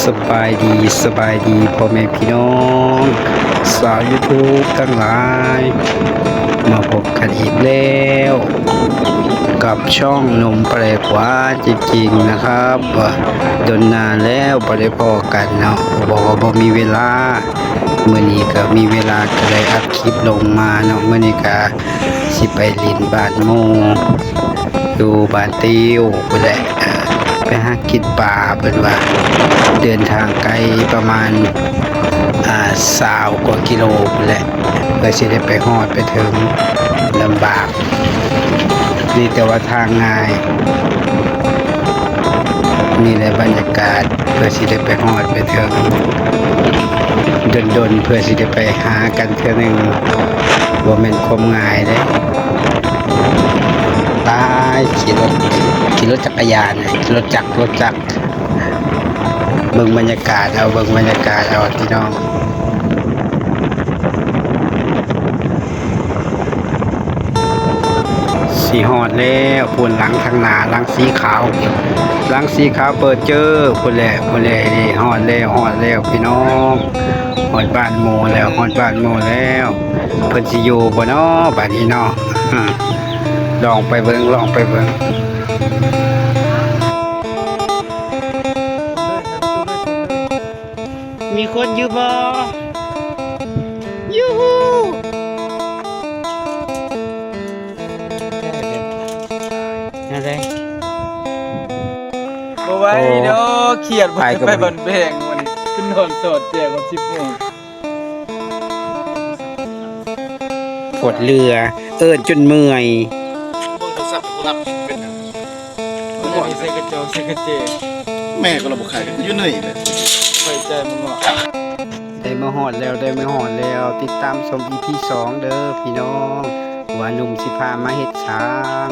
ສະບາຍດີ ສະບາຍດີພໍ່ແມ່ພີ່ນ້ອງຊາວຢູທູບທັງຫຼາຍ, ມາພົບກັນອີກແລ້ວກັບຊ່ອງໜຸ່ມປະແດກຫວານຈິງໆ ນະຄັບ. ດົນນານແລ້ວບໍ່ໄດ້ພໍ້ກັນເນາະ, ບອກວ່າບໍ່ມີເວລາ, ມື້ນີ້ກໍມີເວລາ ກໍເລີຍອັດຄລິບລົງມາເນາະ. ມື້ນີ້ກໍຊິໄປຫຼິ້ນບ້ານໝູ່ ຢູ່ບ້ານຕິວພຸ້ນແຫຼະ, ໄປຫາກິນປາເພິ່ນວ່າ. ເດີນທາງໄກປະມານ ອ່າ ຊາວກວ່າກິໂລພຸ້ນແຫຼະ ເພື່ອຊິໄດ້ໄປຮອດໄປເຖິງ. ລຳບາກ ດີແຕ່ວ່າທາງງ່າຍ. ນີ້ແຫຼະບັນຍາກາດ ເພື່ອຊິໄດ້ໄປຮອດໄປເຖິງ. ດົນໆ ເພື່ອຊິໄດ້ໄປຫາກັນເທື່ອໜຶ່ງ ບໍ່ແມ່ນຄວາມງ່າຍເດ້. ຕາຍ ຂີ່ລົດ ຂີ່ລົດຈັກກະຍານ ຂີ່ລົດຈັກ ລົດຈັກ. ເບິ່ງບັນຍາກາດເອົາ ເບິ່ງບັນຍາກາດເອົາພີ່ນ້ອງ. ຊິຮອດແລ້ວ ພຸ້ນຫຼັງທາງໜ້າ ຫຼັງສີຂາວ ຫຼັງສີຂາວເປີດເຈີ ພຸ້ນແຫຼະ ພຸ້ນແຫຼະ. ນີ້ຮອດແລ້ວ ຮອດແລ້ວພີ່ນ້ອງ, ຮອດບ້ານໝູ່ແລ້ວ ຮອດບ້ານໝູ່ແລ້ວ. ເພິ່ນຊິຢູ່ບໍ່ນໍ ບາດນີ້ນໍ? ລອງໄປເບິ່ງ ລອງໄປເບິ່ງ. ມີຄົນຢູ່ບໍ່? ຢູຮູ້ ແນວໃດ? ບໍ່ໄຫວ ໂອ້ ດອກ ຄຽດ ໄປກໍບໍ່ໄປ ໄປບ້ານແພງ ມື້ນີ້ຂຶ້ນນອນສອດແຈ້ງ ສິບໂມງ. ກົດເຫຼືອ ເອີ້ນຈົນເມື່ອຍ. ເບິ່ງໂທລະສັບ ຜູ້ຮັບເປັນຫຍັງ? ບໍ່ໄດ້ໃສ່ກະຈອກໃສ່ກະແຈ. ແມ່ກໍລະບໍ່ຂາຍ ຢູ່ໃນແຫຼະ. ໄວ້ໃຈມັນເນາະ. ໄດ້ມາຮອດແລ້ວ ໄດ້ມາຮອດແລ້ວ. ຕິດຕາມຊົມ ອີພີ ສອງເດີພີ່ນ້ອງ ວ່າໜຸ່ມຊິພາມາເຮັດຊ່າງ.